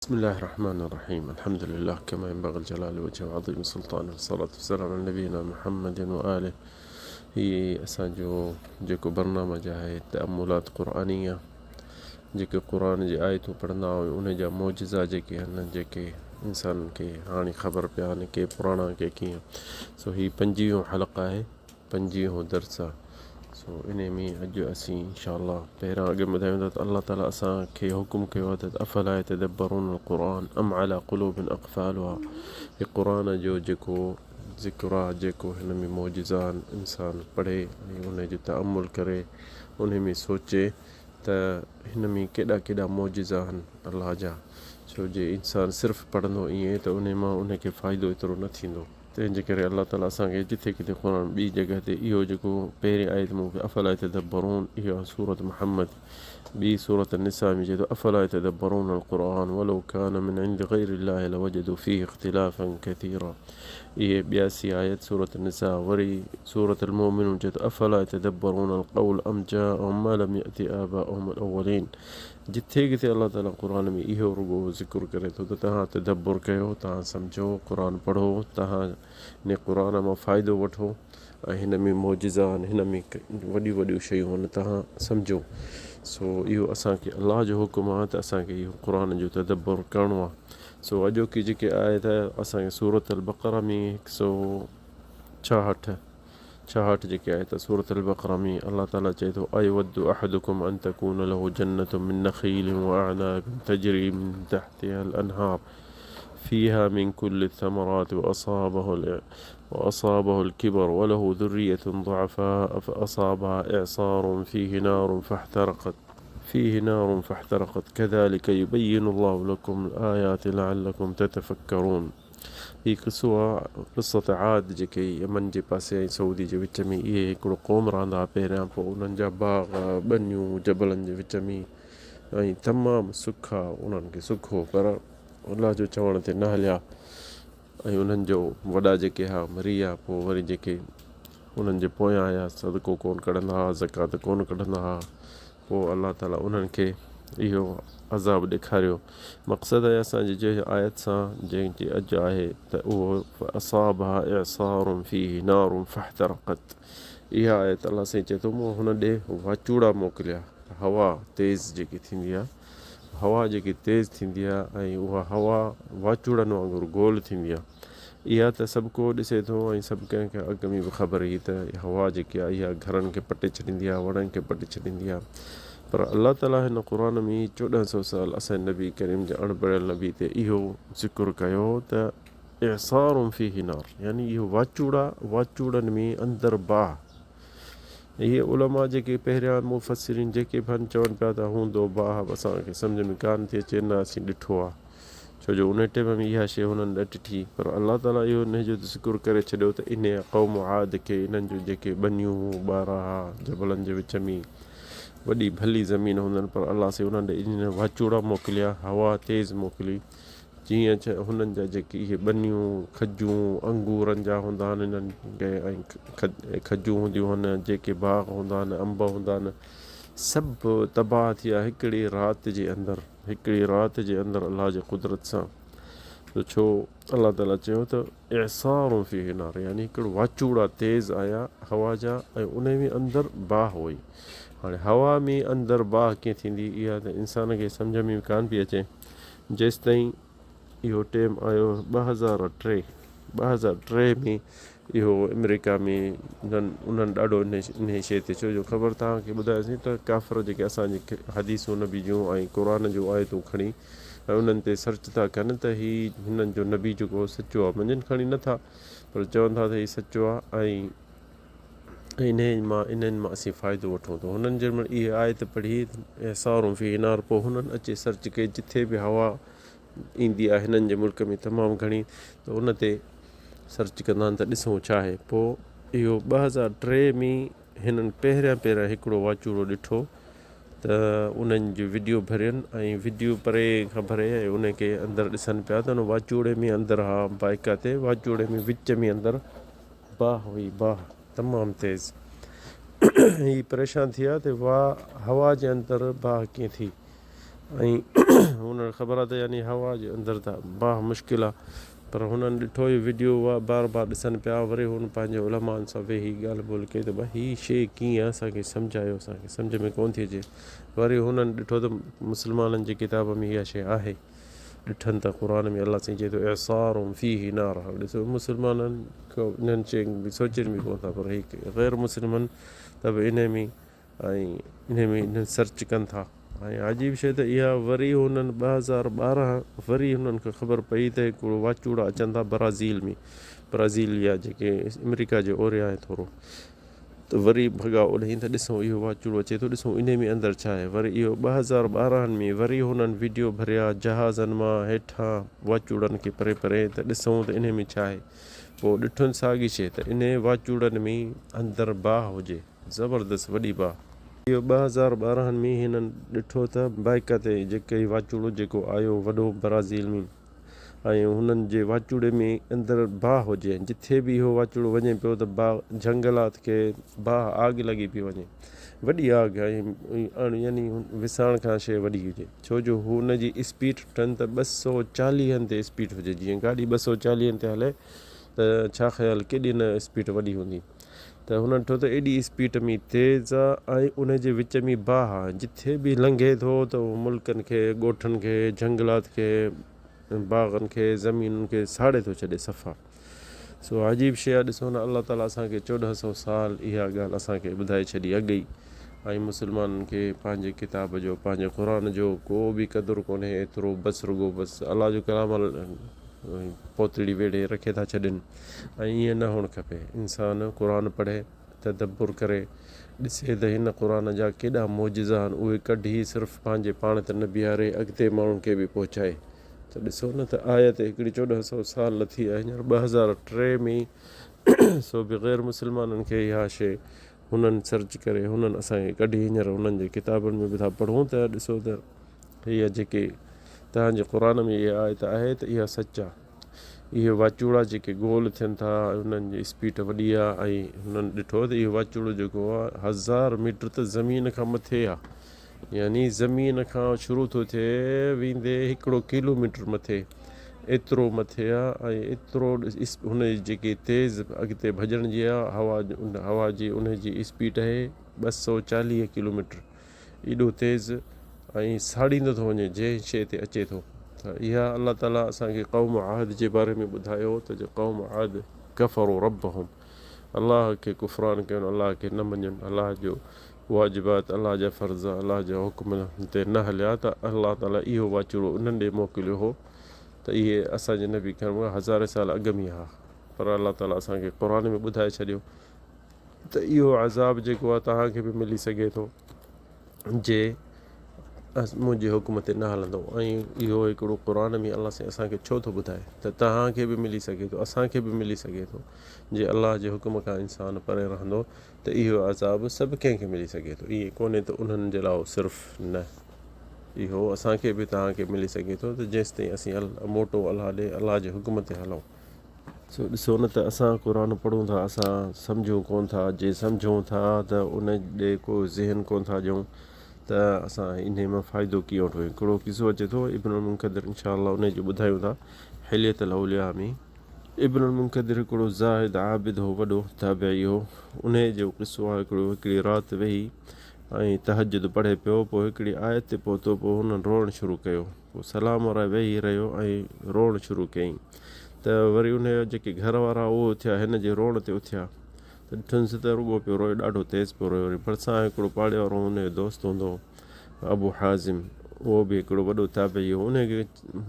بسم الله الرحمن الرحيم. الحمد لله كما ينبغي الجلال وجهه وعظيم سلطانه، والصلاة والسلام على نبينا محمد وآله. هي اسان جو جيڪو برنامج آهي تأملات قرآنيه، جيڪي قرآن جي آيتون پڙهندا آهيون ان جا معجزا جيڪي آهن، جيڪي انسانن کي هاڻي خبر پيا آهن، ڪي پراڻا ڪي ڪيئن. سو هي پنجويهون حلقه آهي، پنجويهون درس آهي. سو انهي ۾ اڄ اسين انشاء الله پهريان اڳ ۾ ٻڌايون ٿا ته الله تعالي اسان کي حڪم ڪيو آهي ته افلا يتدبرون القرآن ام علي قلوب اقفالها. هي قرآن جو جيڪو ذڪر آهي، جيڪو هن ۾ معجزا آهن، انسان پڙهي ۽ ان جو تامل ڪري، انهي ۾ سوچي ته هن ۾ ڪيڏا ڪيڏا معجزا آهن الله جا. ڇو جي انسان صرف پڙهندو ائين ته انهي مان انهي کي فائدو ايترو نه ٿيندو. تنهن جي ڪري الله تعالي اسان کي جٿي ڪٿي قرآن ٻي جڳهه تي اهو جيڪو پهرين آيت مون کي افلا يتدبرون، اها سورة محمد، ٻي سورة النساء ۾ چئي ٿو افلا يتدبرون القرآن ولو ڪان من عند غير الله لوجدوا فيه اختلافا كثيرا، اهي ٻياسي آيت سورة النساء. وري سورة المؤمنون چئي ٿو افلا يتدبرون القول ام جاءهم ما لم يأت آباؤهم الاولين. جٿي ڪٿي الله تعالي قرآن ۾ اهو رڳو ذڪر ڪري ٿو ته توهان تدبر ڪيو، توهان سمجهو، قرآن پڙهو، توهان ان قرآن مان فائدو وٺو ۽ هن ۾ معجزا آهن، هن ۾ وڏيون وڏيون شيون آهن، توهان سمجهو. سو اهو اسان کي الله جو حڪم آهي ته اسان کي اهو قرآن جو تدبر ڪرڻو آهي. سو اڄوڪي جيڪي آيت آهي اسان کي سورة البقره ۾ هڪ سو ڇاهٺ ڇاهٺ جيڪي آيت سورة البقره ۾ الله تعالي چئي ٿو ايود احدڪم ان تڪون له جنة من نخيل واعناب تجري من تحتها الانهار فيها من كل الثمرات وأصابه الكبر وله ذرية ضعفاء فأصابها إعصار فيه نار فاحترقت فيه نار فاحترقت كذلك يبين الله لكم الآيات لعلكم تتفكرون. هي قصو آ قصة عاد جيڪي يمن جي پاسي ۽ سعودي جي وچ ۾ اهي هڪڙو قوم رهندا ها پهريان، پوء انهن جا باغ ٻنيون جبلن جي وچ ۾ ۽ تمام سک آ انهن کي سک هو پر الله جو چوڻ تي نه هليا ۽ انهن جو وڏا جيڪي ها مري ويا، پوء وري جيڪي انهن جي پويان آيا صدقو ڪون ڪڍندا ها، زڪوات ڪون ڪڍندا ها، پوء الله تعالي انهن کي اهو عذاب ڏيکاريو. مقصد آهي اسان جي جنهن آيت سان جنهن جي اڄ آهي ته اهو فاصابها اعصار فيه نار فاحترقت اها آيت الله سائين چئي ٿو مون هن ڏي واچوڙا موڪليا، هوا تيز جيڪي ٿيندي آهي، هوا جيڪي تيز ٿيندي آهي ۽ اها هوا واچوڙن وانگر گول ٿيندي آهي. اها ته سڀ ڪو ڏسي ٿو ۽ سڀ ڪنهن کي اڳ ۾ به خبر هئي ته هوا جيڪي آهي اها گهرن کي پٽي ڇڏيندي آهي، وڻن کي پٽي ڇڏيندي آهي، پر الله تعاليٰ هن قرآن ۾ چوڏهن سو سال اسان جي نبي ڪريم جي اڻ پڙهيل نبي تي اهو ذڪر ڪيو ته اعصار فيه نار يعني اهو واچوڙا، واچوڙن ۾ اندر باهه. اهي علماء جيڪي پهريان مفسرين جيڪي به آهن چون پيا ته هوندو باهه اسان کي سمجهه ۾ ڪانه ٿي اچي نه اسين ڏٺو آهي. ڇو جو انهيء ٽيم ۾ اها شيء هنن نه ڏٺي، پر الله تعاليٰ اهو انهيء جو ذڪر ڪري ڇڏيو ته انهيء قوم عاد کي انهن جون جيڪي ٻنيون هيون، ٻارا ها، جبلن جي وچ ۾ وڏي ڀلي زمين هوندن، پر الله سائين انهن ڏي انهيء واچوڙا موڪليا، هوا تيز موڪلي، جيئن هنن جا جيڪي اهي ٻنيون، کجون، انگورن جا هوندا آهن انهن کي ۽ کجون هونديون هن، جيڪي باغ هوندا آهن، انب هوندا آهن، سڀ تباهه ٿي ويا هڪڙي رات جي اندر. هڪڙي رات جي اندر الله جي قدرت سان. ته ڇو الله تعالي چيو ته اعصار فيه نار يعني هڪڙو واچوڙا تيز آيا هوا جا ۽ انهي ۾ اندر باهه هئي. هاڻي هوا ۾ اندر باهه ڪيئن ٿيندي اها ته انسان کي سمجهه ۾ به ڪانه پئي اچي. جيستائين اهو ٽيم آيو 2003، 2003 ۾ اهو امريڪا ۾ انهن انهن ڏاڍو انهي شيء تي ڇو جو خبر توهان کي ٻڌايوسين ته ڪافر جيڪي اسان جي حديثون نبي جون ۽ قرآن جون آيتون کڻي ۽ انهن تي سرچ ٿا ڪن ته هي هنن جو نبي جيڪو سچو آهي مڃن کڻي نه ٿا پر چون ٿا ته هي سچو آهي ۽ انهي مان انهن مان اسين فائدو وٺون ته هنن جنهن مهل اهي آيت پڙهي اعصار فيه نار پوء هنن اچي سرچ ڪئي جٿي به هوا ايندي آهي هنن جي ملڪ ۾ تمام گهڻي ته ان تي سرچ ڪندا آهن ته ڏسون ڇا آهي. پوء اهو 2003 ۾ هنن پهريان پهريان هڪڙو واچوڙو ڏٺو ته انهن جو وڊيو ڀرين ۽ وڊيو پري کان ڀري ۽ ان کي اندر ڏسن پيا ته ان واچوڙي ۾ اندر ها بائيڪا تي واچوڙي ۾ وچ ۾ اندر باهه هئي، باهه تمام تيز. هي پريشان ٿي ويا ته واهه هوا جي اندر باهه ڪيئن ٿي ۽ هنن کي خبر آهي ته يعني هوا جي اندر ته باهه مشڪل آهي پر هنن ڏٺو اهو وڊيو اها بار بار ڏسن پيا وري هن پنهنجي علمائن سان ويهي ڳالهه ٻولهه ڪئي ته ڀاء هي شيء ڪيئن آهي اسان کي سمجهايو اسان کي سمجهه ۾ ڪونه ٿي اچي وري هنن ڏٺو ته مسلمانن جي ڪتاب ۾ اها شيء آهي ڏٺن ته قرآن ۾ الله سائين چئي ٿو اعصار فيه نار ڏسو مسلمانن انهن شين به سوچين به ڪونه ٿا پر هي غير مسلمن ته به انهي ۾ ۽ انهي ۾ انهن سرچ ڪن ٿا ۽ عجيب شيء ته اها وري هنن 2012 وري هنن کي خبر پئي ته هڪڙو واچوڙا اچن ٿا برازيل ۾ برازيليا جيڪي آمريڪا جي اوري آهي ٿورو ته وري ڀڳا اوڏهين ته ڏسون اهو واچوڙو اچي ٿو ڏسون انهي ۾ اندر ڇا آهي وري اهو 2012 ۾ وري هنن ويڊيو ڀريا جهازن مان هيٺان واچوڙن کي پري پري ته ڏسون ته انهي ۾ ڇا آهي پوء ڏٺن ساڳي شيء ته انهي واچوڙن ۾ اندر باهه هجي زبردست وڏي باهه. اهو 2012 ۾ هنن ڏٺو ته بائيڪ تي جيڪي واچوڙو جيڪو آيو وڏو برازيل ۾ ۽ هنن جي واچوڙي ۾ اندر باهه هجي ۽ جٿي به اهو واچوڙو وڃي پيو ته باهه جهنگلات کي باهه آگ لڳي پئي وڃي وڏي آگ ۽ يعني وساڻ کان شيء وڏي هجي ڇو جو هن جي اسپيڊ ٽن ته ٻه سو چاليهن تي اسپيڊ هجي جيئن گاڏي ٻه سو چاليهن تي هلي ته ڇا خيال ڪيڏي نه اسپيڊ وڏي هوندي. ته هن ڏٺو ته ايڏي اسپيڊ ۾ تيز آ ۽ ان جي وچ ۾ باهه آ جٿي به لنگهي ٿو ته اهو ملڪن کي، ڳوٺن کي، جهنگلات کي، باغن کي، زمينن کي ساڙي ٿو ڇڏي صفا. سو عجيب شيء آ ڏسو نه الله تعالي اسان کي 14 سئو سال اها ڳالهه اسان کي ٻڌائي ڇڏي اڳ ئي ۽ مسلمانن کي پنهنجي ڪتاب جو پنهنجي قرآن جو ڪو به قدر ڪونهي ايترو بس رڳو بس الله جو ڪلام پوتڙي ويڙهي رکي ٿا ڇڏين. ۽ ائين نه هئڻ کپي. انسان قرآن پڙهي، تدبر ڪري، ڏسي ته هن قرآن جا ڪيڏا معجزا آهن، اهي ڪڍي صرف پنهنجي پاڻ ته نه بيهاري، اڳتي ماڻهن کي به پهچائي. ته ڏسو نه ته آيت هڪڙي 14 سئو سال لٿي آهي، هينئر 2003 ۾ سو به غير مسلمانن کي اها شيء هنن سرچ ڪري، هنن اسان کي ڪڍي هينئر هنن جي ڪتابن ۾ به ٿا پڙهون ته ڏسو ته هيء جيڪي توهان جي قرآن ۾ اها آيت آهي ته اها سچ آهي. اهي واچوڙا جيڪي گول ٿين ٿا انهن جي اسپيڊ وڏي آهي ۽ هنن ڏٺو ته اهو واچوڙو جيڪو آهي هزار ميٽر ته زمين کان مٿي آهي يعني زمين کان شروع ٿو ٿئي ويندي هڪڙو ڪلو ميٽر مٿي ايترو مٿي آهي ۽ ايترو هن جي جيڪي تيز اڳتي ڀڄڻ جي آهي هوا هوا جي ان جي اسپيڊ آهي 240 ڪلو ميٽر ايڏو تيز ۽ ساڙيندو ٿو وڃي جنهن شيء تي اچي ٿو ته اها الله تعالي اسان کي قوم عاد جي باري ۾ ٻڌايو ته جو قوم عاد ڪفروا ربهم الله کي ڪفران ڪين الله کي نه مڃن الله جو واجبات الله جا فرض الله جا حڪم تي نه هليا ته الله تعالي اهو واچوڙو انهن ڏي موڪليو هو ته اهي اسان جي نبي کان هزارين سال اڳ ۾ ها پر الله تعالي اسان کي قرآن ۾ ٻڌائي ڇڏيو ته اهو عذاب جيڪو آهي توهان کي به ملي سگهي ٿو جي منهنجي حڪم تي نه هلندو ۽ اهو هڪڙو قرآن ۾ الله سائين اسان کي ڇو ٿو ٻڌائي ته توهان کي به ملي سگهي ٿو اسان کي به ملي سگهي ٿو جي الله جي حڪم کان انسان پري رهندو ته اهو عذاب سڀ ڪنهن کي ملي سگهي ٿو ائين ڪونهي ته انهن جي لاء صرف نه اهو اسان کي به توهان کي ملي سگهي ٿو ته جيستائين اسين موٽو الله ڏي الله جي حڪم تي هلون. سو ڏسو نه ته اسان قرآن پڙهون ٿا اسان سمجهون ڪونه ٿا جي سمجهون ٿا ته ان ڏي ڪو ذهن ڪونه ٿا ڏيون ته اسان انهي مان فائدو ڪيئن وٺون هڪڙو قصو اچي ٿو ابن المنڪدر انشاء الله انهي جو ٻڌايون ٿا حليت الاولياء ۾ ابن المنڪدر هڪڙو زاهد عابد هو وڏو تابعي هو انهي جو قصو آهي هڪڙو هڪڙي رات ويهي ۽ تهجد پڙهي پيو پوء هڪڙي آيت تي پهتو پوء هن روئڻ شروع ڪيو پوء سلام ورائي ويهي رهيو ۽ روئڻ شروع ڪيائين ته وري ان جا جيڪي گهر وارا اهي اٿيا هن جي روئڻ تي اٿيا ته ڏٺنس ته رڳو پيو روئي ڏاڍو تيز پيو روئي وري ڀرسان هڪڙو پاڙي وارو هن جو دوست هوندو هو ابو حازم اهو به هڪڙو وڏو تابعي هو ان کي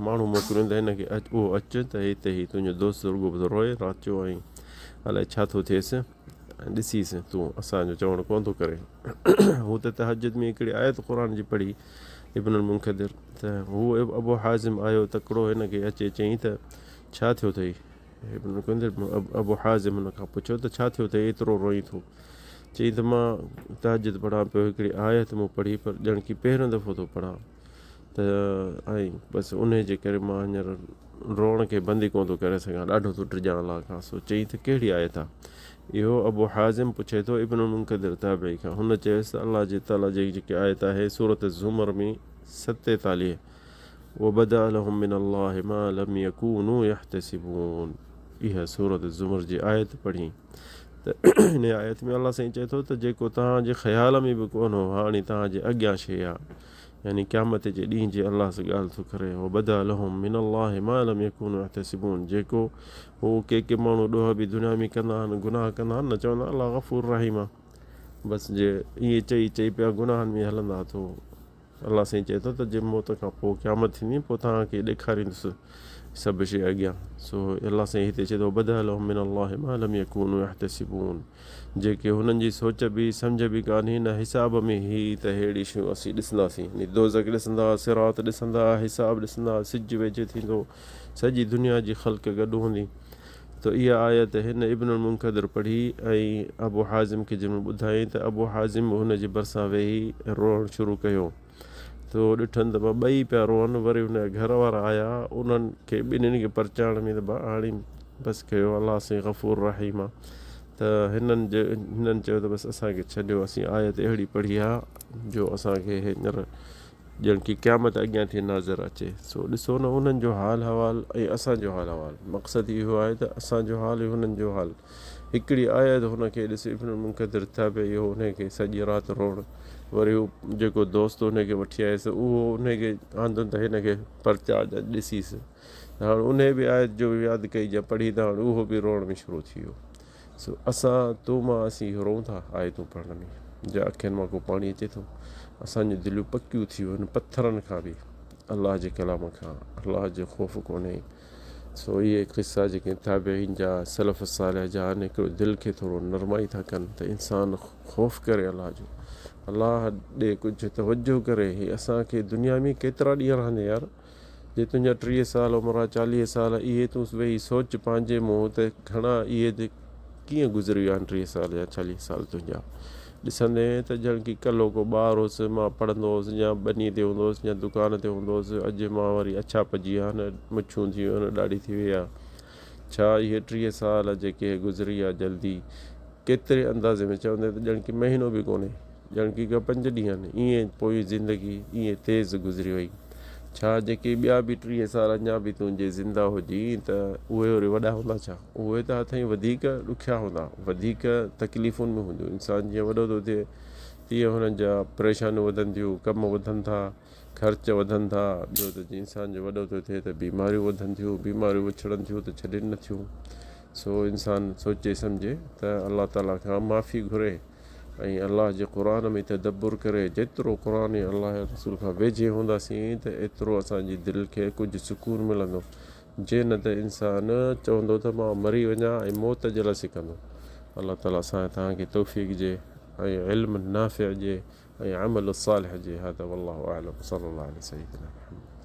ماڻهو موڪليو ته هن کي اهو اچ ته هتي هي تنهنجو دوست رڳو پيو روئي رات جو ۽ الائي ڇا ٿو ٿئيس ڏسيس تون اسان جو چوڻ ڪونه ٿو ڪري هو ته تهجد ۾ هڪڙي آيت قرآن جي پڙهي ابن المنڪدر ته هو ابو حازم آيو تڪڙو هن کي اچي چيائين ته ڇا ٿيو اٿئي؟ ابن المنڪدر ابو حازم هن کان پڇيو ته ڇا ٿيو اٿئي ايترو روئين ٿو؟ چيائين ته مان تهجد پڙهان پيو هڪڙي آيت مون پڙهي پر ڄڻ ڪي پهريون دفعو ٿو پڙهان ته ۽ بس انهي جي ڪري مان هينئر روئڻ کي بند ئي ڪونه ٿو ڪري سگهان ڏاڍو ٿو ڊڄان الله کان سو چيائين ته ڪهڙي آيت آ؟ اهو ابو حازم پڇي ٿو ابن المنڪدر تابعي کان هن چيس ته الله جي تعاليٰ جي جيڪي آيت آهي سورة الزمر ۾ 47 وبدا لهم من الله ما لم يڪونوا يحتسبون اها سورة الزمر جي آيت پڙهي ته هن آيت ۾ الله سائين چئي ٿو ته جيڪو توهان جي خيال ۾ به ڪونه هو هاڻي توهان جي اڳيان شيء آهي يعني قيامت جي ڏينهن جي الله سان ڳالهه ٿو ڪري وبدا لهم من الله ما لم يڪونوا يحتسبون جيڪو هو ڪي ڪي ماڻهو ڏوهه به دنيا ۾ ڪندا آهن گناهه ڪندا آهن نه چوندا الله غفور رحيم آهي بس جي ائين چئي چئي پيا گناهن ۾ هلندا ٿو الله سائين چئي ٿو ته جي موت کان پوء قيامت ٿيندي پوء توهان کي ڏيکاريندس سڀ شيء اڳيان. سو الله سائين هتي چئي ٿو وبدا لهم من الله ما لم يڪونوا يحتسبون جيڪي هنن جي سوچ به سمجهه به ڪانهي نه حساب ۾ هي ته ههڙي شيون اسين ڏسنداسين يعني دوزخ ڏسندا صراط ڏسندا حساب ڏسندا سج ويجهي ٿيندو سڄي دنيا جي خلق گڏ هوندي ته اها آيت هن ابن المنڪدر پڙهي ۽ ابو حازم کي جنهن ٻڌائين ته ابو حازم به هن جي ڀرسان ويهي روئڻ شروع ڪيو ته ڏٺن ته ٻئي پيا روئن وري هن جا گهر وارا آيا انهن کي ٻنهين کي پرچائڻ ۾ ته هاڻي بس ڪيو الله سائين غفور رحيم آ ته هنن هنن چيو ته بس اسان کي ڇڏيو اسين آيت اهڙي پڙهي آ جو اسان کي هينئر ڄڻ ڪي قيامت اڳيان ٿي نظر اچي. سو ڏسو نه انهن جو حال حوال ۽ اسان جو حال حوال. مقصد اهو آهي ته اسان جو حال ۽ هنن جو حال. هڪڙي آيت هن کي ڏس ابن المنڪدر تابعي هو انهي کي سڄي رات روئڻ وري هو جيڪو دوست انهي کي وٺي آيس اهو انهي کي آندن ته هن کي پرچاء جا ڏسيس ته هاڻ انهي به آيت جو ياد ڪئي جا پڙهي ته هاڻ اهو به روئڻ ۾ شروع ٿي ويو. سو اسان تو مان اسين روئون ٿا آيتون پڙهڻ ۾ جا اکين مان ڪو پاڻي اچي ٿو اسان جون دليون پڪيون ٿي ويون آهن پٿرن کان به الله جي ڪلام کان الله جو خوف ڪونهي سو اهي قصا جيڪي تابعين جا سلف صالح جا آهن هڪڙو دل کي ٿورو نرمائي ٿا ڪن ته انسان خوف ڪري الله جو الله ڏي ڪجهه توجه ڪري هي اسان کي دنيا ۾ ڪيترا ڏينهن رهندي يار جي تنهنجا 30 سال عمر آ 40 سال اهي تون ويهي سوچ پنهنجي منهن ته گهڻا اهي ته ڪيئن گذري ويا آهن 30 سال يا 40 سال تنهنجا ڏسندين ته ڄڻ ڪي ڪلهوڪو ٻار هوس مان پڙهندو هوس يا ٻني تي هوندو هوس يا دڪان تي هوندو هوس اڄ مان وري اڇا پئجي ويا آهن مڇون ٿي ويون آهن ڏاڙهي ٿي وئي آهي ڇا اهي 30 سال جيڪي گذري ويا جلدي ڪيتري اندازي ۾ چوندين ته ڄڻ ڪي مهينو به ڪونهي ڄڻ ڪي ڪا پنج ڏينهن آهن ائين پوئين زندگي ائين تيز گذري وئي ڇا جيڪي ٻيا به 30 سال اڃا به تون جي زنده هجين ته اهي وري وڏا هوندا ڇا اهي ته اٿئي وڌيڪ ڏکيا هوندا وڌيڪ تڪليفن ۾ هونديون انسان جيئن وڏو ٿو ٿئي تيئن هنن جا پريشانيون وڌن ٿيون ڪم وڌن ٿا خرچ وڌن ٿا ٻيو ته جي انسان جو وڏو ٿو ٿئي ته بيماريون وڌن ٿيون بيماريون وڇڙن ٿيون ته ڇڏين نٿيون سو انسان سوچي سمجهي ته الله تعاليٰ کان معافي گهري ۽ الله جي قرآن ۾ تدبر ڪري جيترو قرآن ۽ الله جي رسول کان ويجهي هونداسين ته ايترو اسان جي دل کي ڪجهه سڪون ملندو جي نه ته انسان چوندو ته مان مري وڃان ۽ موت جي لاء سڪندو الله تعاليٰ اسان ۽ توهان کي توفيق جي ۽ علم نافع جي ۽ عمل صالح جي هذا والله اعلم صلي الله علي سيدنا محمد.